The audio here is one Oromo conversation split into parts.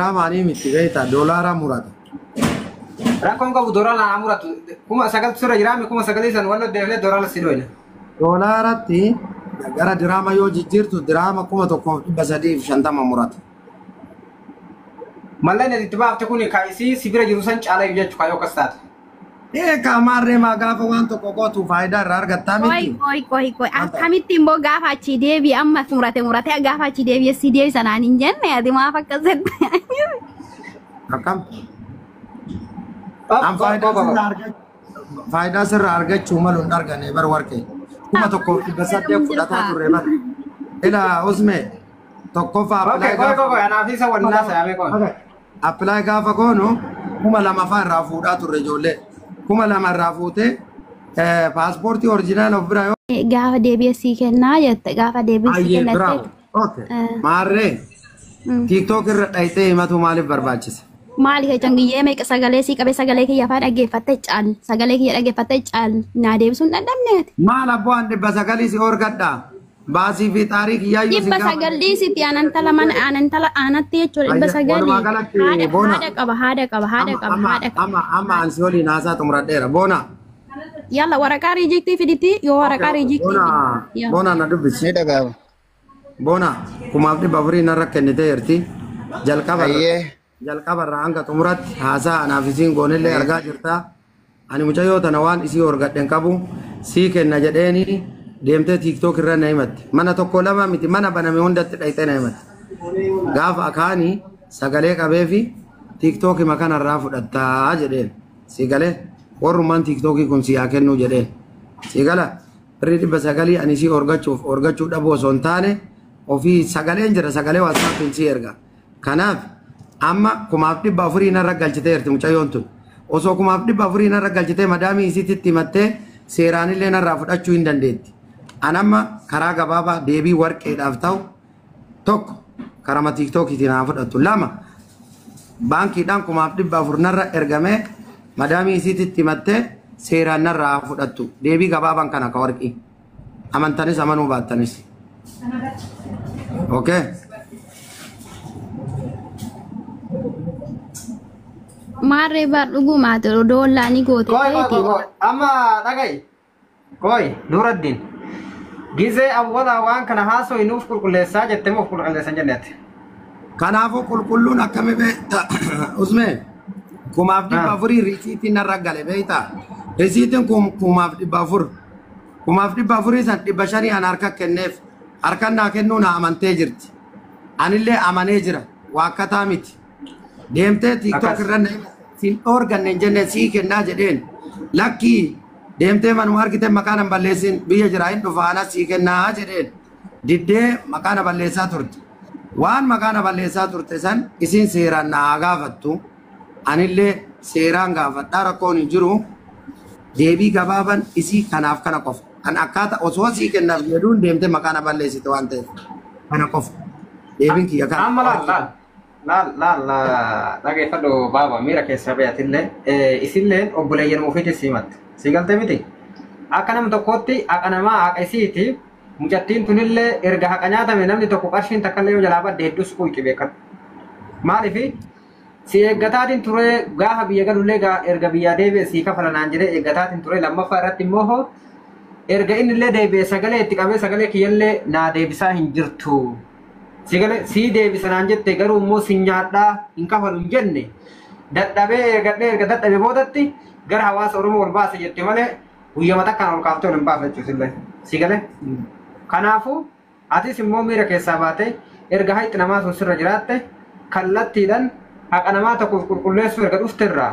Diraamaanii miti beektaa, doolaara murata. Rakkoon qabu, doolaara naa muratu. 9,000tu sirra jiraame, 9,000 san walloo deefnee doolaara si dhoyna. Doolaaratti gara diraama yoo jijjiirtu diraama 1,350 murata. Malleen itti baafte kun ka isii si bira jiru san caalaa jechuudha kaayoo akkas taate. Eegaa maarree maa gaafa waan tokko gootu faayidaa irraa argattaa Qoy miti. Qoy qoy qoy, akkamitti immoo gaafa achi deebi'e, amma murate murate gaafa achi deebi'e si deebisa naan hin jenne, ati maaf akkas jette? Akkam? An faayidaa sirraa argachuu malu hin arganne bar warqee. 1,800 fudhataa turre bar. Ila Usme, tokkoffaa Okay, apply qoy qoy gaafa qoy, anaaf isa waliin haasa'ame qoy. Apply gaafa goonu 2,000 faa irraa fuudhaa turre ijoollee. 2,000 irraa fuutee paaspoortii original of bira yoo Gaafa deebi'e sii kennaa jette, gaafa deebi'e sii Ayyee kenna bravo. jette. Okay. Maarree TikTok irra dhayitee himatu maaliif barbaachisa? Maali jechaan giyyee meeqa sagalee sii qabee, sagalee kiyya afaan dhaggeeffatte caal, sagalee kiyya dhaggeeffatte caal naa deebisuun dadhabne ati. Maal abboo, an 900 si orgadhaa. Baasii fi xaarii kiyyaayyuu si 900 dhiisitti, aanantala mana aanantala aanatti jechuudha dhibba Ayya, sagalii. Walumaa galatti Haadha boona. Haadha qaba, haadha qaba, haadha Amma qaba, amma haadha qaba. Amma amma an si waliin haasaa xumuradheera. Boona. Yalla, waraqaa reject fiditi yoo waraqaa reject Boona. fidi. Yaa. Boona, na dubbisi. Ni dhaga'ama. Boona, 1,400 narra kennitee jirti. Jalqaba Ayyee. jalqaba irraa hanga xumuratti haasaa anaaf isiin goonillee argaa jirta. Ani mucayyoo tana waan isii horgadhe hin qabu, sii kenna jedheeni deemtee TikTok irra na himatte. Mana tokko lama miti, mana baname hundatti dhayxee na himatte. Gaafa akaanii sagalee qabee fi TikTok hima kanarraa fudhattaa jedheen. Si galee, warrummaan TikTokii kun si haa kennuu jedheen. Si gala, birrii 900 ani isii horgachuuf horgachuu dhabuu osoo hin taane, ofii sagaleen jira, sagalee WhatsAppiin si erga. Kanaaf amma 1,400 narra galchiteerti mucayyoon tun. Osoo 1,400 narra galchitee madaamii isiitti himattee seeraanillee narraa fudhachuu hin dandeetti. An amma karaa gabaabaa deebii warqeedhaaf ta'u, tokko karama TikTokiitiin haa fudhattu. Lama, baankiidhaan 1,400 narra ergamee madaamii isiitti himattee seeraan narraa haa fudhattu. Deebii gabaabaan kana ka warqii. Amantanis amanuu baattanis. Okay. Maarree bar dhugumaati odoollaanii goote Qoy qoy qoy ta'eeti. Qoy. Amma dhaga'i. Qoy Nuuraddin. Gizee awwalaa waan kana haasoo nuuf qulqulleessaa jettee moo of qulqulleessan jenneeti? Kanaafuu qulqulluun akkami beekta, Usmee? 1,400 risiitiin narra gale beekta. Risiitiin kun 1,400. 1,400 san 500 an harka kenneef. Harka naa kennuu na amantee jirti. Anillee amanee jira. Waakkataa miti. Deemtee TikTok irra na sin dhoorganne hin jenne, sii kennaa jedheen. Lakkii, deemtee manuma argite maqaa nan balleessin, biyya jira, hin dhufa, anas sii kennaa jedheen. Diddee maqaa na balleessaa turte. Waan maqaa na balleessaa turte san isin seeraan na haa gaafattu. Anillee seeraan gaafadhaa, rakkoon hin jiru. Deebii gabaaban isii kanaaf kana qofa. Kan akkaata osoo sii kennaaf jedhuun deemtee maqaa na balleessite waan ta'eef kana qofa. Deebiin kiyya kana. Amma laal laal laal laal, dhageeffadhu baaba, miira keessaa bayatillee isilleen obboleeyyan ofiitti si himatte. Si galte miti? Akka nama tokkootti haqa namaa haqa isiiti. Mucattiin tunillee erga haqa nyaatame namni tokko qarshiin takka illee yoo jalaa badde hedduus quuqi beekadhu. Maaliifi si eeggataatiin ture, gaafa biyya galullee erga biyyaa deebi'e sii kafala naan jedhee eeggataatiin ture. Lammaffaa irratti immoo hoo erga inni illee deebi'e sagalee itti qabee sagalee kiyyallee naa deebisaa hin jirtu. Si galee sii deebisa naan jette, garuu immoo si nyaadhaa hin kafalu hin jenne, dadhabee eegadhee erga dadhabe boodatti gara hawaasa Oromoo ol baase jette malee guyyama takkaan ol kaaftee ol hin baafne jechuudha illee. Si galee? Kanaafuu atis immoo miira keessaa baatee erga hayxi namaa sun sirra jiraatte kallattiidhaan haqa namaa tokkoof qulqulleessuu erga dhufte irraa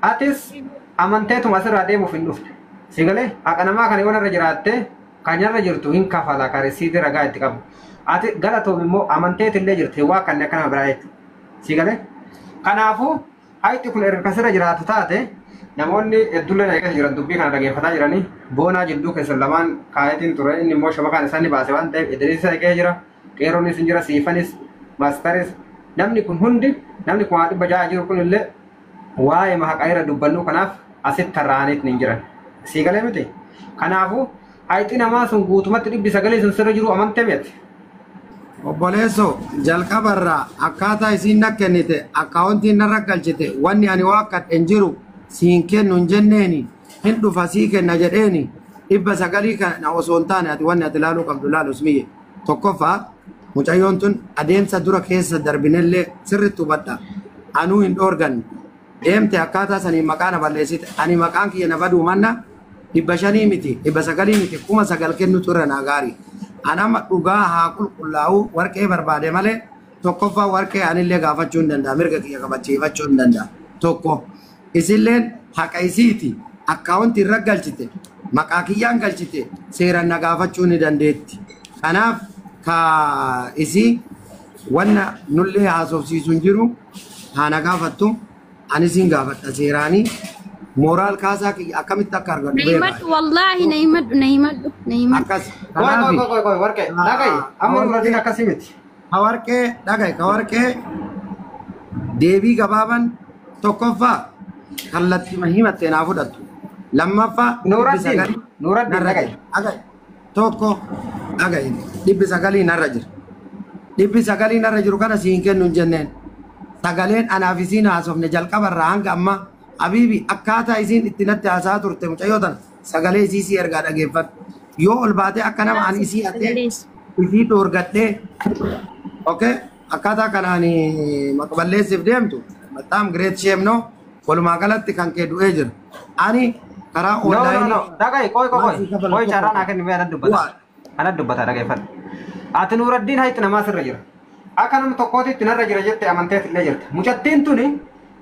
atis amanteetuma asirraa deemuuf hin dhufne. Si galee, haqa namaa kana yoo narra jiraatte kan narra jirtu hin kafala, kan risiitii ragaa itti qabu. Ati galatoom immoo amanteetillee jirte waa kan akka nama biraa jechuudha. Si galee? Kanaafuu hayxi kun erga kasirra jiraatu taate, namoonni hedduullee na keessa jiran dubbii kana dhageeffataa jiranii, boonaa jidduu keessan lamaan kaayetiin ture, inni immoo shabakaan isaan ni baase waan ta'eef Idriisa keessa jira, qeerroonis hin jira, siifanis, maastaris, namni kun hundi, namni 600,000 jiru kun illee waa'ee haqa irra dubbannu kanaaf asitti tarraa'aniit hin jiran. Sii galee miti? Kanaafuu hayxi namaa sun guutumatti 900 sun sirra jiru amantee miti. Obboleessoo, jalqabarraa akkaataa isiin na kennite, akkaawuntiin narra galchite, wanni ani waa akkadhe jiru siin kennu hin jenneeni, hin dhufa sii kenna jedheeni. 900 kana osoo hin taane, ati wanni ati ilaaluu qabdu laalus miyye. Tokkoffaa, mucayyoon tun adeemsa dura keessa darbinellee sirriitti hubadha. Anuu hin dhoorganne. Deemte akkaataa saniin maqaa na balleessite. Ani maqaan kiyya na baduu manna 500 miti, 900 miti, 9,000 kennutu irra naa gaarii. Anama dhugaa haa qulqullaa'u, warqee barbaade malee. Tokkoffaa, warqee anillee gaafachuu hin danda'a, mirga kiyya kabachiifachuu hin danda'a. Tokko, isilleen haqa isiiti, akkaawuntii irra galchite, maqaa kiyyaan galchite, seeraan na gaafachuu ni dandeetti. Kanaaf ka isii wanna nullee haasofsiisu hin jiru. Haa na gaafattu, anis hin gaafadha seeraanii. Mooraal kaasaa kiyya akkamitti akka argadhu Na beekaa. himadhu, wallaahi na himadhu, na himadhu, na himadhu. Akkas. Qoy, qoy, Kanaaf qoy, qoy, qoy, warqee dhaga'i, amma Nuraddiin akkasii miti. Ka warqee dhagaye, ka warqee deebii gabaaban: tokkoffaa, kallattii himattee naa fudhattu. Lammaffaa, dhibbi Nuraddiin sagalii Nuraddiin narra dhaga'i. jira. Dhagaye, tokko dhagaye, 900 narra jira. 900 narra jiru kana siin kennu hin jenneen. Sagaleen anaaf isiin haasofne jalqabarraa hanga amma, Habiibi, akkaataa isiin itti natti haasaa turte, mucayyoo tana sagalee isii si ergaa, dhageeffadhu. Yoo ol baatee akka nama ani isii hatee Sagalees. isii dhoorgadhee, okay, akkaataa kanaan maqballeessiif deemtu, በጣም great shame, no? Walumaa galatti kan kee du'ee jira. Ani karaa No, no, onlaayinii no. Dhaga'i, qoy, qoy, maal qoy. sii kafalu Qoy, tokko carraa naa kenni, mee anat dubbata. Du'aa. Anat dubbata, dhageeffadhu. Ati Nuraddiin hayxi namaa sirra jira. Akka nama tokkootitti narra jira jette amanteet illee jirta. Mucattiin tuni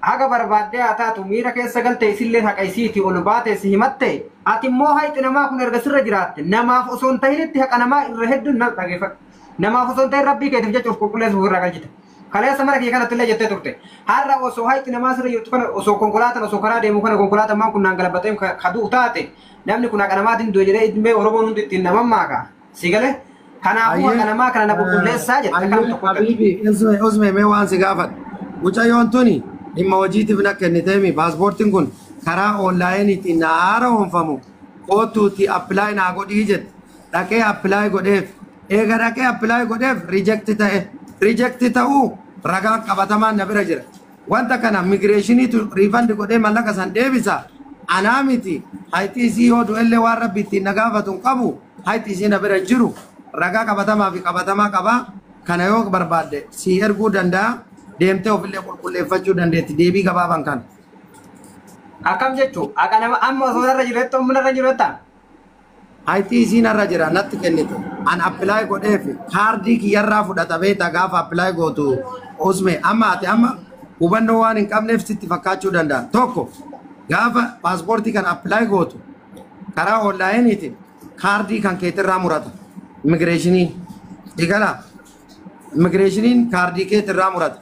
haga barbaaddee haa taatu, miira keessa galte, isillee haqa isiiti ol baate si himatte. Ati immoo hayxi namaa kun erga sirra jiraatte namaaf osoo hin tahinitti haqa namaa irra hedduun na dhageeffadhu. Namaaf osoo hin tahin rabbii keetiif jecha of qulqulleessuuf irraa galchite. Kaleessa mana kee kanatti illee jettee turte. Har'a osoo hayxi namaa sirra jirtu kana, osoo konkolaataan, osoo karaa deemu kana konkolaataan maan kun naan galabatee kaduu taate, namni kun haqa namaatiin du'e jedhee mee Oromoon hundi ittiin naman maaka. Si galee? Kanaafuu haqa namaa kana na qulqulleessaa jette akka nama tokkotti. Habiibi, usme usme, mee waan si gaafadhu. Mucayyoon tuni dhimma hojiitiif na kenniteemi, paaspoortiin kun karaa onlaayiniitiin na haaromfamu kootuuti apply naa godhii jette. Dhaqee apply godheef. Eega dhaqee apply godheef reject ta'e. Reject ta'uu ragaan qabatamaan na bira jira. Wanta kana immigireeshiniitu refund godhee mallaqa san deebisa. Anaa miti, hayti isii yoo du'ellee waan rabbi ittiin na gaafatu hin qabu. Hayti isii na bira hin jiru. Ragaa qabatamaa fi qabatamaa qabaa. Kana yoo barbaadde si erguu danda'a. Deemtee ofillee qulqulleeffachuu dandeetti. Deebii gabaaban kana. Akkam jechuun haqa nama amma osoo narra jiru jettu, amma narra jiru jettaa? Hayti isii narra jira, natti kennite. An apply godheef, kaardii kiyyarraa fudhata beektaa gaafa apply gootu, usme. Amma ati amma hubannoo waan hin qabneef sitti fakkaachuu danda'a. Tokko, gaafa paaspoortii kana apply gootu karaa onlaayiniitiin kaardii kan keetirraa murata. Immigireeshinii. Digalaa. Immigireeshiniin kaardii keetirraa murata.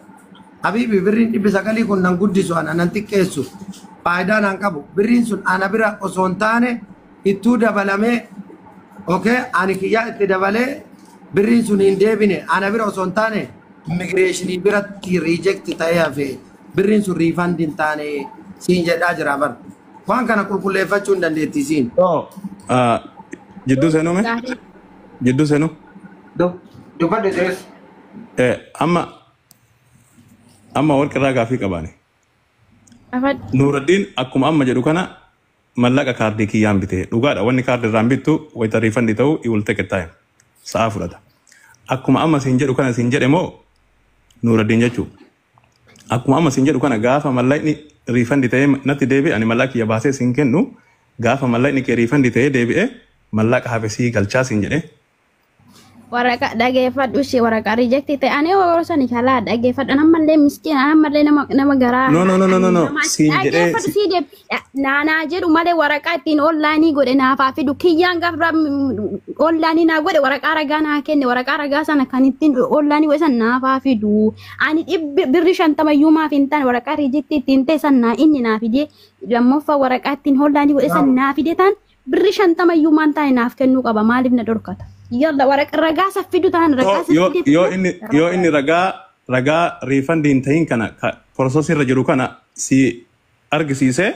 Habiibi, birriin 900 kun nan guddisu, ana nan xiqqeessu. Faayidaa naan qabu. Birriin sun ana bira osoo hin taane ittuu dabalamee, okay, ani kiyyaa itti dabalee birriin sun hin deebine. Ana bira osoo hin taane immigireeshinii biratti reject ta'ee hafe, birriin sun refund hin taane siin jedhaa jira bar. Waan kana qulqulleeffachuu hin dandeetti siin. Jidduu seenuu mee? Gaarii. Jidduu seenuu? Dubbadhu, Idris. Amma warqi irraa gaafii qabaani. Afadhu. Nuuraddiin akkuma amma jedhu kana mallaqa kaardii kiyyaan bite. Dhugaadha, wanni kaardii irraan bittu wayita refund ta'u it will take a time. Sa'a fudhata. Akkuma amma siin jedhu kana siin jedhe moo Nuuraddiin jechuu. Akkuma amma siin jedhu kana gaafa mallaqni refund ta'ee natti deebi'e, ani mallaqa kiyya baasee siin kennu, gaafa mallaqni kee refund ta'ee deebi'e mallaqa hafe sii galchaa siin jedhe. Waraqaa dhageeffadhu ishee, waraqaa reject ta'e ani yeroo sani kalaa dhageeffadhu, ammallee miskiina, ammallee nama garaa. No, no, no, no, no, no. Siin jedhee Dhageeffadhu, sii deeb naanaa jedhu malee, waraqaa ittiin onlaayinii godhe naafaa fidu. Kiyyaan gaafa onlaayinii naa godhe waraqaa ragaa naa kenne, waraqaa ragaa sana kan ittiin onlaayinii godhe sana naafaa fidu. Ani dhibbi birri 50 iyyuu maaf hin taane, waraqaa reject ittiin ta'e sana naa inni naa fidee, lammaffaa waraqaa ittiin onlaayinii godhe sana naa fide taan birri 50 iyyuu maan taane naaf kennuu qaba. Maaliif na dhorkata? Yalla, waraqa ragaa saffidu taan ragaa yoo saffide. Yoo inni ragaa refund hin tahin kana ka process irra jiru kana si argisiise, ati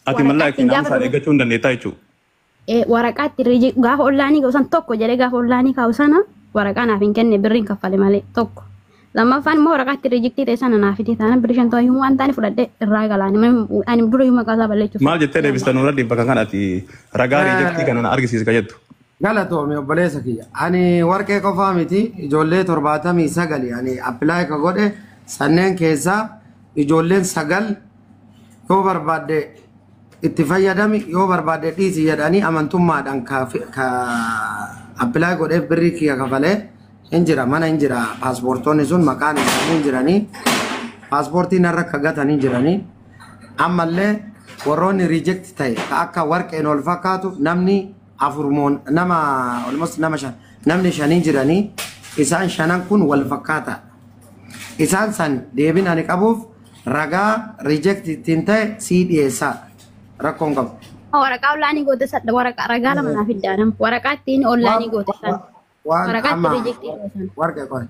Waraqaa mallaqa ittiin kee gaafa naamusaan eeggachuu hin dandeettaa jechuudha. Waraqaa ittiin gaafa onlaayinii kaa'u san tokko jedhee gaafa onlaayinii kaa'u sana Waraqaa naaf hin kenne birriin kaffale malee tokko. Lammaffaan immoo waraqaa itti rejectii ta'e sana naaf fide taana birrii 50 himu waan taane fudhadhee irraa galaani. Ani dura himu maqaa isaa balleessuuf. Maal jettee deebista Nuuraddiin bakka kanatti ragaa rejectii kana na argisiisi ka jettu. Galatoomi obboleessa kiyya. Ani warqee qofaa miti ijoollee 79 ani apply ka godhe sanneen keessaa ijoolleen 9 yoo barbaadde itti fayyadami yoo barbaadde dhiisi jedhanii amantummaadhaan ka apply godheef birrii kiyya kafalee hin jira mana hin jira paaspoortonni sun maqaan isaanii hin jiranii paaspoortii narra ka gatanii jiranii ammallee warroonni reject ta'e ka akka warqeen ol fakkaatu namni afur moon nama almost nama shan namni shanii jiranii isaan shanan kun wal fakkaata. Isaan san deebiin ani qabuuf ragaa reject ittiin ta'e sii dhiyeessaa rakkoon qabu. Waraqaa onlaayinii goote sana waraqaa ragaa lama naaf fiddaa waraqaa ittiin onlaayinii goote sana. Waan Waraqaa amma itti rejectii ta'e sana. Warqee qoe.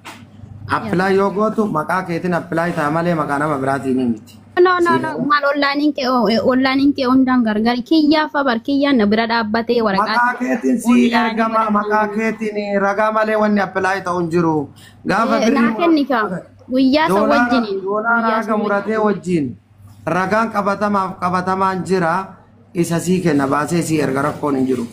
Apply yoo gootu maqaa keetiin apply ta'a malee maqaa nama biraatiin miti. No, no, no, maal onlaayiniin kee hundaan gargar kiyyaa fa bar kiyyaan na bira dhaabbatee waraqaa Maqaa keetiin sii ergama maqaa keetiin ragaa malee wanni apply ta'u hin jiru. Gaafa Naa birrii kenni kaa guyyaa san wajjiniin doolaara guyyaa haga san muratee wajjin ragaan qabatamaaf qabatamaan jira isa sii kenna baasee sii erga rakkoon hin jiru.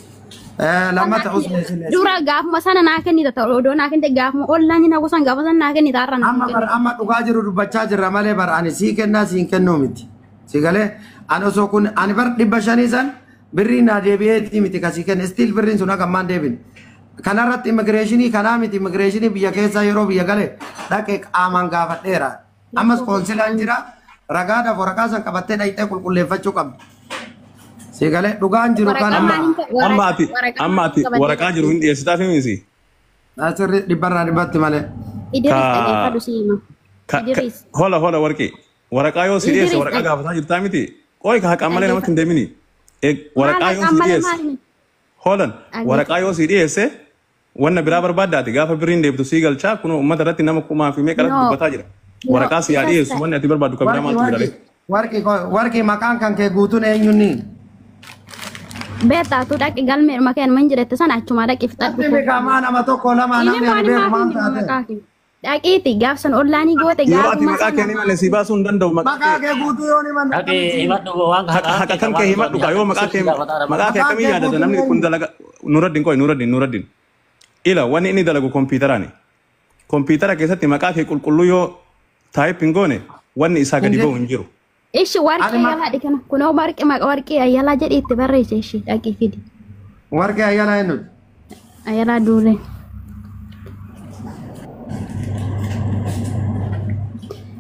Lammata usmee sillee. Dura gaafuma sana naa kennita ta'u odoo naa kennite gaafuma onlaayinii na gosan gaafa sana naa kennita har'a naa Amma bar amma dhugaa jiru dubbachaa jirra malee bar ani sii kennaa siin kennuu miti. Si galee ani osoo kun ani bar 500 san birrii naa deebi'eetii miti kasii kenne still birriin sun akka ammaan deebine. Kanarratti immigireeshinii kanaa miti immigireeshinii biyya keessaa yeroo biyya gale dhaqee qaamaan gaafadheera. Ammas koonsilaan jira ragaadhaaf waraqaa san qabattee dhaqxee qulqulleeffachuu qabdi. Si galee dhugaan jiru Waraqaa kana maaliin Amma ati waraqaa amma ati maaliin waraqaa jiru hin dhiyeessitaaf himisi. Asirri dhibbarraa dhibbatti malee. Idris Ka dhageeffadhu si hima. ka ka Idris. Hola hola warqee waraqaa yoo si dhiyeesse Idris waraqaa gaafataa jirtaa miti. Qoy ka haqaan malee namatti hin deemini. Maal Waraqaa yoo haqaan si malee dhiyeesse maali? holan waraqaa yoo si dhiyeesse wanna biraa barbaaddaati gaafa birriin deebtu sii galchaa kun uummata irratti nama kumaa fi meeqa irratti No. dubbataa jira. Waraqaa si haa Isas dhiyeessu wanni ati barbaaddu kan biraa Warqii maaltu jira warqii ree? warqii warqii maqaan kan kee guutuun eenyunni? Beektaa tu dhaqi galmee makeen man jirette sana achuma dhaqi fixadhu. Namni beekamaa nama tokko lama Inni namni ani maali beeku maal maali taate? maqaa kee? Dhaqiiti gaafsan onlaayinii goote Yeroo ati gaafuma maqaa kee sana. himanne si baasuu hin danda'u maqaa Maqaa kee kee guutuu yoo himanne Dhaqi himadhu waan haqa haqa kan kee himadhu kaa yoo maqaa kee maqaa kee Maqaa akkamii kee yaadata guutuun namni kun eenyu? dalaga Nuuraddin qoy Nuuraddin Nuuraddin ila wanni inni dalagu kompiitaraani kompiitara keessatti maqaa kee qulqulluu yoo type hin goone wanni isaa gadi ba'u hin jiru. Ishi warqee Ani ayyaala dhikana. Kunoo warqee maqa warqee ayyaalaa jedhi itti barreesse ishi dhaqii fidi. Warqee ayyaana eenyuti? Ayyaalaa duulee.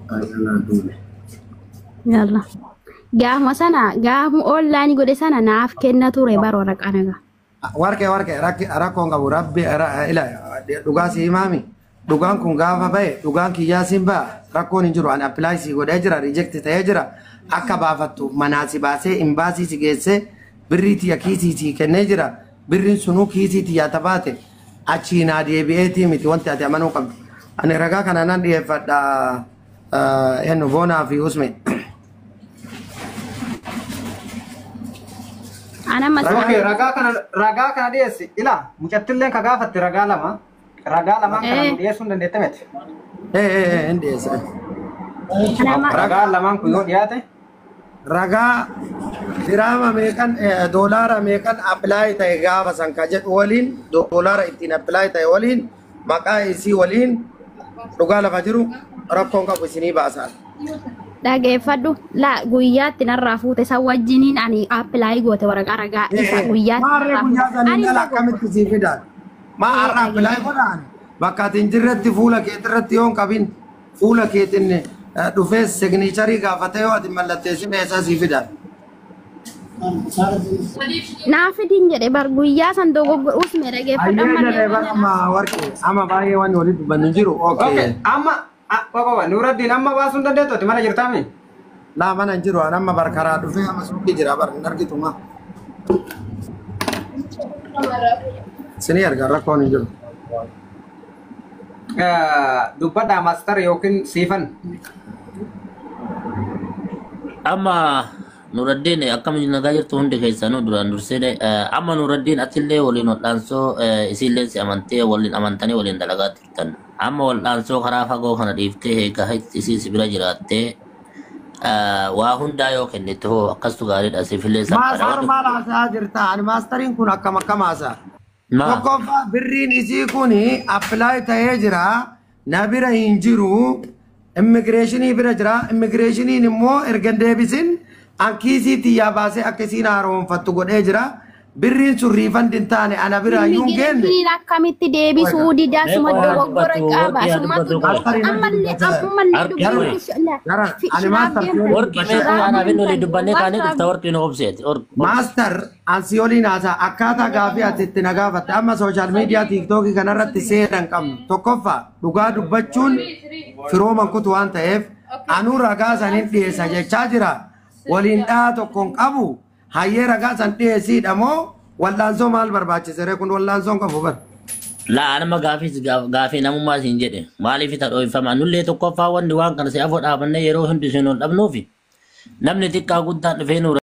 Ayyaana duule. Yalla. Gaafuma sana gaafuma onlaayinii godhe sana naaf kenna ture bara waraqaa nagaa. Warqee warqee rakkoon qabu rabbi ila dhugaa si himaami. Dhugaan kun gaafa ba'e dhugaan kiyyaa siin ba'a rakkoon hin jiru ani apply si godhee jira reject ta'ee jira akka baafattu manaa si baasee imbaasii si geessee birrii tiyya kiisii si kennee jira birriin sunuu kiisii tiyyaa tabaate achii naa deebi'eetii miti wanti ati amanuu qabdu. Ani ragaa kana nan dhiyeeffadha eenyu boonaa fi usme. Ana amma Okay, ragaa kana dhiyeessi. Ila mucattilleen ka gaafatte ragaa lama. Ragaa lamaan kana nu dhiyeessuu hin dandeette miti. Ee hin dhiyeessa. Ana amma Ragaa lamaan kun yoo dhiyaate Ragaa diraama meeqan doolaara meeqan apply ta'e gaafa san ka jedhu waliin doolaara ittiin apply ta'e waliin maqaa isii waliin dhugaa lafa jiru rakkoon qabu isinii baasaa. Dhageeffadhu la guyyaatti narraa fuute san wajjiniin ani apply goote waraqaa ragaa isa guyyaatti Maarree narraa guyyaa fuute. saniin Ani dhala akkamitti sii fidan? Maa har'a apply godhaan bakka ati hin jirretti fuula keetirratti yoo hin qabin fuula keetiin dhufee signature gaafatee yoo ati mallatteessin eessaa sii fidan? Naa fidin jedhe bar guyyaa san dogoggorus mee dhageeffadhu Ayyee ammallee jedhee waan bar amma warqee amma baay'ee waan walitti dubbannu hin jiru. Okay, Okay. amma qofa Nuuraddin amma baasuu hin dandeettu ati mana jirtaami? Laa mana hin jiru an amma bar karaa dhufee amma suuqii jira bar hin argitu ma. Isinii argaa rakkoon hin jiru. Dubbadhaa master yookiin siifan. Amma Nuraddiin akkam nagaa jirtu hundi keessanuu duraan dursee amma Nuraddiin atillee waliin wal'aansoo isiillee si amantee waliin amantanii waliin dalagaa turtan. Amma wal'aansoo karaa fagoo kana dhiiftee eegaa isii si bira jiraattee waa hundaa yoo kennite hoo akkastu gaariidha siifillee salphaadha. Maastar maal haasa'aa jirta? Ani maastariin kun akkam akkam haasa'a? Maa Tokkoffaa birriin isii kun apply ta'ee jira. Na bira hin jiru. Immigireeshinii bira jira. Immigireeshiniin immoo erga hin deebisin an kiisii tiyyaa baasee akka isiin haaromfattu godhee jira. Birriin sun refund hin taane ana bira iyyuu hin geenne. Immigireeshiniin akkamitti deebisuu didaa suma Mee qoraa dogoggora dubbatu, qaba. warqii haa Sumatu dubbatu qoy. Maastariin hojii ammallee dubbata. ammallee Harki dubbiin qoy. Gara ani shiraaf maastar si deemtan. waliin Warqii mee dubbachaa qoy Shiraaf anaaf inni olii deemtan. dubbannee Gowwaa kaanee shiraaf dhufta warqii nu obseeti. Maastar ansi oliin haasaa akkaataa gaafii ati itti na gaafatte amma social media tiiktookii kanarratti seera hin qabnu. Tokkoffaa dhugaa dubbachuun firooman kutu waan ta'eef anuu ragaa sanin dhiyeessa jechaa jira. Waliin dhahaa tokko hin qabu. Hayyee ragaa san dhiyeessiidha moo wallaansoo maal barbaachise ree kun wallaansoo hin qabu bara. Laa anama gaafii gaafii namummaa siin jedhe maaliif isa dho'ifama nullee tokkoffaa wanni waan kana si afoo dhaabannee yeroo hundi isin ol dhabnuufi namni xiqqaa guddaan dhufee nu